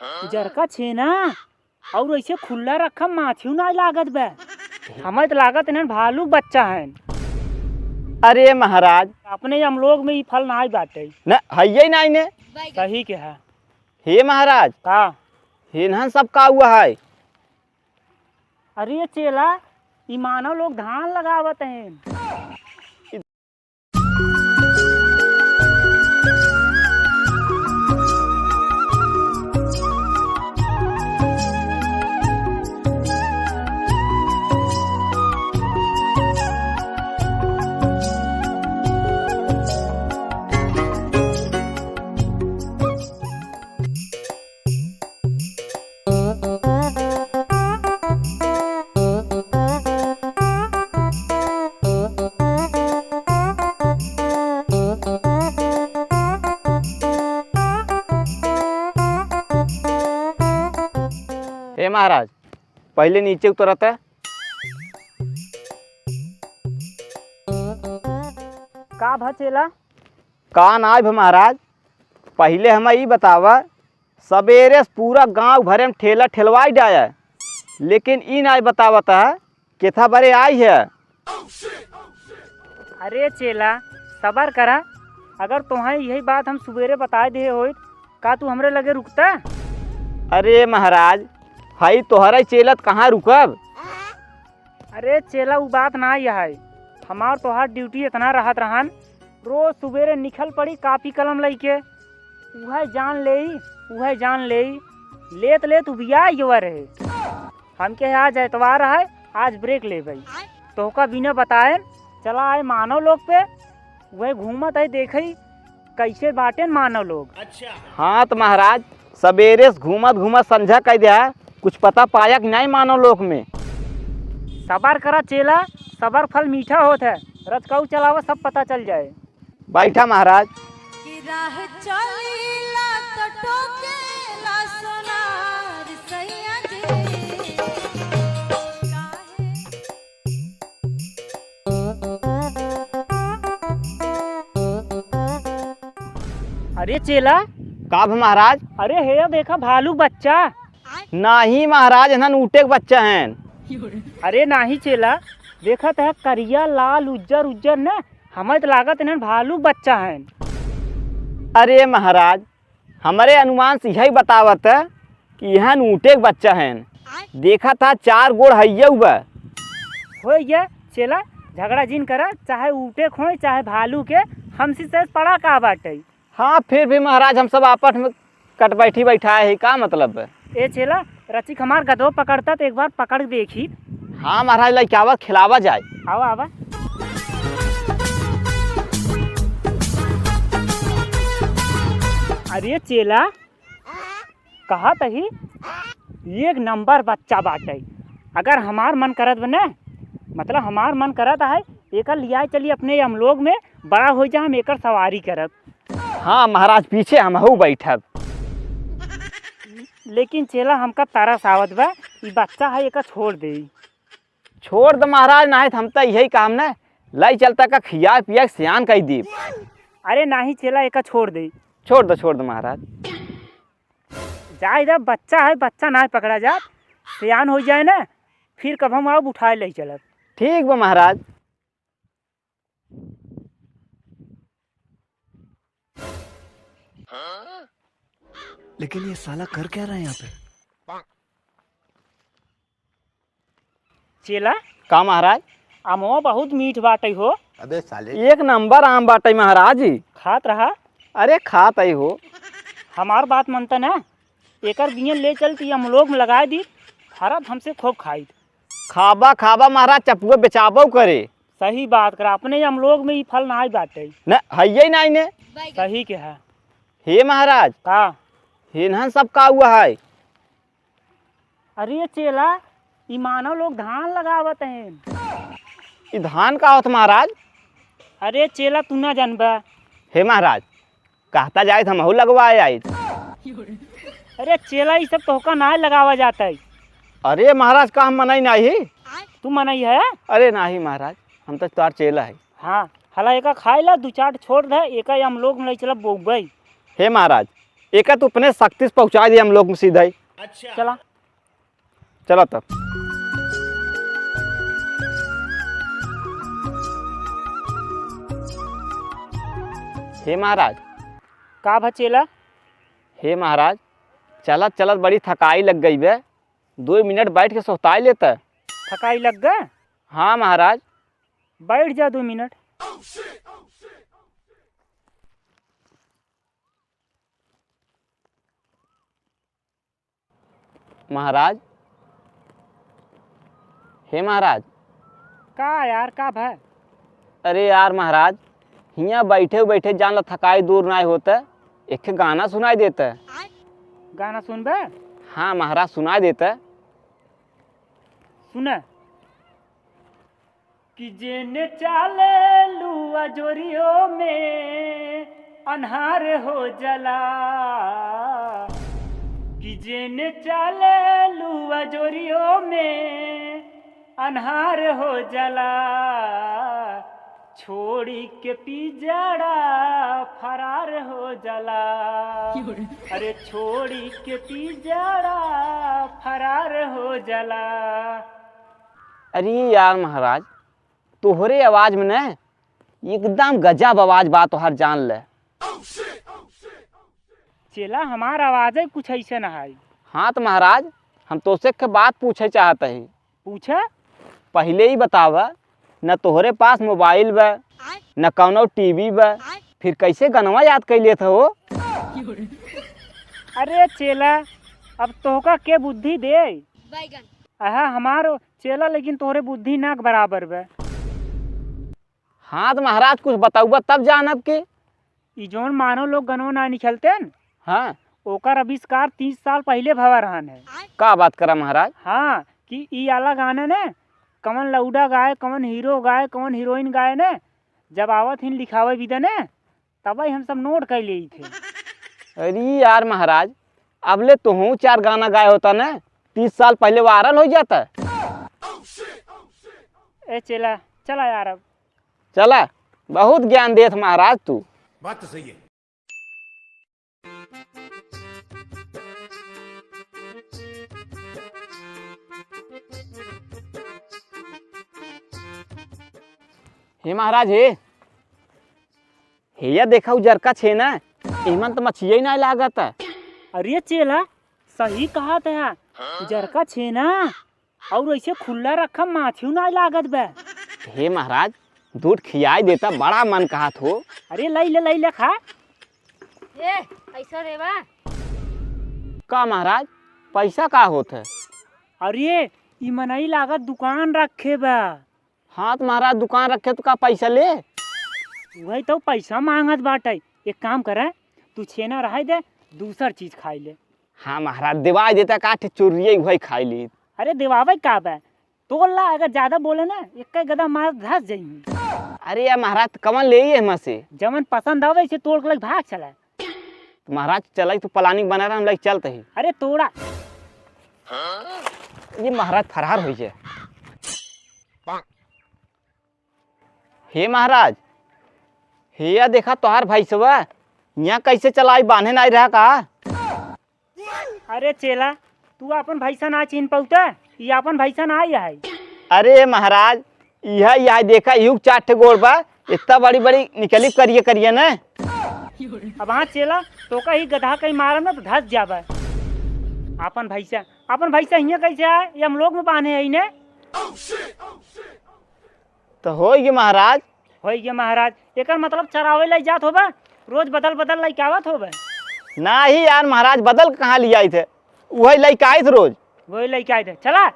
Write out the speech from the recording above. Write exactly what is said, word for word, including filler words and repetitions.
उजरका छेना, और ऐसे खुल्ला रखा माछियो नाहीं लागत बा। हमें तो लागत इन्हन भालू बच्चा हैं। अरे महाराज। अपने यमलोक में ई फल नाहीं बाटे। न, हइये नाहीं ने। सही के है। हे महाराज। का? इन्हन सब का हुआ है? अरे चेला, ई मानव लोग धान लगावत हैं। हे महाराज, पहिले नीचे उतरत। का भा चेला? का नाय भा महाराज, पहिले हमें ई बतावा, सबेरे से पूरा गांव भरे में ठेला ठेलवाई डाया, लेकिन ई नाय बतावत है केथा बरे आई है। अरे चेला, सबर करा। अगर तोहें यही बात हम सुबेरे बताए दिहे होइत, का तू हमरे लगे रुकता? अरे महाराज, हई तोहरे चेला त कहाँ रुकब? अरे चेला, उ बात ना यह है। हमार तोहार ड्यूटी इतना रहत रहन, रोज सुबेरे निकल पड़ी कापी कलम लइके, उहै जान लेई, उहै जान लेई, लेत लेत उबिया युवा रहे। हमके आज एतवार है, आज ब्रेक लेबै। तोहका बिना बताए चला आए मानव लोक पे, उहै घूमत है, देखई कैसे बाटेन मानव लोग। हाँ त महाराज, सबेरे से घूमत घूमत संझा कइ द्या, कुछ पता पाया कि नाहीं मानव लोक में? सबर करा चेला, सबर फल मीठा होत है। रचकाऊ चलावा, सब पता चल जाए। बैठा महाराज। कि राह चलीला त टोकेला सोनार सैया जी। अरे चेला। का भा महाराज? अरे हे देखा भालू बच्चा। नाहीं महाराज, इन्हन ऊँटे के बच्चा हैं। अरे नाहीं चेला, देखत है करिया, लाल, उज्जर, उज्जर न, हमें त लागत इन्हन भालू बच्चा हैं। अरे महाराज, हमरे अनुमान से यही बतावत है कि इहन ऊँटे के बच्चा हैं। देखत है चार गोड़ हइये बा। होइगे चेला, झगड़ा जिन करा, चाहे ऊँटे के होए, चाहे भालू के, हमसे से पड़ा का बाटे। हाँ, फिर भी महाराज, हम सब आपस में कट बैठी बैठा है, का मतलब है? ए चेला, रचिक हमार गदो पकड़ता त एक बार पकड़ के देखी। हाँ महाराज, लइके आवा, खिलावा जाए। आवा, आवा। अरे चेला, कहा तही एक नंबर बच्चा बाटे। अगर हमार मन करत बा न, मतलब हमार मन करत है, एकर लियाए चली अपने यमलोक में, बड़ा होइ जा, हम एकर सवारी करब। हाँ महाराज, पीछे हमहू बैठब। लेकिन चेला, हमका तरस आवत बा, ई बच्चा है, एका छोड़ देई। छोड़ द महाराज, नाहीं त हम त यही काम न, लइ चलता का खिया पिया के सियान कइ दीब। अरे नाहीं चेला, एका छोड़ देई। छोड़ द, छोड़ द महाराज। जाए द, बच्चा है, बच्चा नाहीं पकड़ा जात, सियान होइ जाए न, फिर कब हम आउब उठाए लइ चलब। ठीक बा महाराज। लेकिन ये साला कर क्या रहा है यहाँ पे? चेला। का महाराज? आमवा बहुत मीठ बाटे हो। अबे साले। एक नंबर आम बाटे महाराज। खात रहा। अरे खात ही हो। हमार बात मनता ना, एकर बियन ले चलती यमलोक में लगाए दी, फरत हमसे खूब खाइत। खाबा, खाबा महाराज, चपुआ बेचाबो करे। सही बात करा, अपने यमलोक में ई फल नाहीं बाटे। न, हइये नाहीं ने। सही के है। हे महाराज। का? इन्हन सब का हुआ है? अरे चेला, ई मानव लोग धान लगावत हैं। ई धान का होत महाराज? अरे चेला, तू ना जानबा। हे महाराज, कहता जाइत हमहू लगवाए आइत। अरे चेला, ई सब तोहका नाहीं लगावा जात है। अरे महाराज, का हम मनई नाहीं? तू मनई है? अरे नाहीं महाराज, हम तो तोहार चेला है। हाँ, हला एका खाए ला, दू चार छोड़ दे, एका हम लोग में लई चलब बोउबई। हे महाराज, एका तो अपने शक्ति से पहुँचा दिया हम लोग सीधा ही। अच्छा। चला। चला तब। हे महाराज। का भा चेला? हे महाराज, चलत चलत बड़ी थकाई लग गई बे, दो मिनट बैठ के सोहताई लेता। थकाई लग गए? हाँ महाराज। बैठ जा दो मिनट। महाराज, हे महाराज। का यार, का भा? अरे यार महाराज, हियाँ बैठे बैठे जान ला थकाई दूर नाय होता, एक गाना सुनाई देता। गाना सुनबे? हाँ महाराज, सुनाई देता। सुना। कि जेने चाले लू अजोरियो में अन्हार हो जाला, कि जेने चाले लू अजोरियो में अन्हार हो जाला, छोड़ी के पिजड़ा फरार हो जाला। अरे छोड़ी के पिजड़ा फरार हो जाला। अरे यार महाराज, तोहरे आवाज में न एकदम गजब आवाज बा तोहार, जान ले। चेला, हमार आवाज है कुछ ऐसे न है। हाँ तो महाराज, हम तोसे के बात पूछे चाहत ही। पूछा। पहिले ही बतावा, न तोहरे पास मोबाइल बा, न कौनो टीवी बा, फिर कैसे गनवा याद कर लेत हो? अरे चेला, अब तोहका के बुद्धि दे? बैगन। अहा, हमार चेला, लेकिन तोहरे बुद्धि ना के बराबर बा। हाँ, तो महाराज कुछ बतउबा तब जानब के। ई जौन मानव लोग गनवा ना निकलते न, हाँ। ओकर आविष्कार तीस साल पहिले भवा रहन है। का बात करा महाराज? हाँ, कि ई आला गाना ने कवन लौंडा गाए, कवन हीरो गाए, कवन हीरोइन गाए ने, जब आवत हिन लिखावे बिदे ने, तबही हम सब नोट कर लेई थे। अरे यार महाराज, अब ले तोहू चार गाना गाए होता ने, तीस साल पहिले वायरल हो जाता। ए चेला, चला यार अब। चला, बहुत ज्ञान देत महाराज तू। बात तो सही है। हे महाराज, हे, हेया देखा उजरका छेना, एमन त मछिया ही नाहीं लागत। अरे चेला, सही कहत ह, उजरका छेना और ऐसे खुल्ला रखा माछियो नाहीं लागत बा। हे महाराज, दूध खियाई देता, बड़ा मन कहत हो। अरे लई ले, लई ले खा। ए, पैसा देबा? का महाराज, पैसा का होत है? अरे, ई मनई लागत दुकान रखे बा। हाँ, तो महाराज दुकान रखे तो का पैसा ले? वही तो पैसा मांगत बाटे। एक काम करे, तू छेना रहे दे, दूसर चीज खाई ले। हाँ महाराज, देवाई देता का ठे चोरिये वही खाई ली। अरे देवावे का बा? तोड़ ला, अगर ज्यादा बोले ना, एक गदा मार धस जाई। अरे यार महाराज, कवन ले ही है से? जवन पसंद आवे से तोड़ के लग भाग चला। तो महाराज चलाई तो प्लानिंग बना रहा, हम लग चलते ही। अरे तोड़ा। ये महाराज फरार हो जाए। हे महाराज, हेया देखा तोहार भैंसवा, यहाँ कैसे चलाई, बांधे नाहीं रहा का? अरे चेला, तू आपन भैंसा ना चीन पाउता, ई आपन भैंसा ना आई है। अरे महाराज, यह, यह देखा, इहू चार ठे गोड़ बा, इतना बड़ी बड़ी निकली करिए करिए न। अब हाँ चेला, तोका ही गधा कहीं मारब ना तो धस जाबा। आपन भैंसा, आपन भैंसा हियाँ कैसे आए? ये हम लोग में बांधे है इन्हें। तो होई गे महाराज। होई गे महाराज, एकर मतलब चरावे लाई जात होबे, रोज बदल बदल लाई के आवत होबे। नाही यार महाराज, बदल के कहाँ लियाई थे, वही लाई के आई थे रोज। वही लाई के आई थे, चला।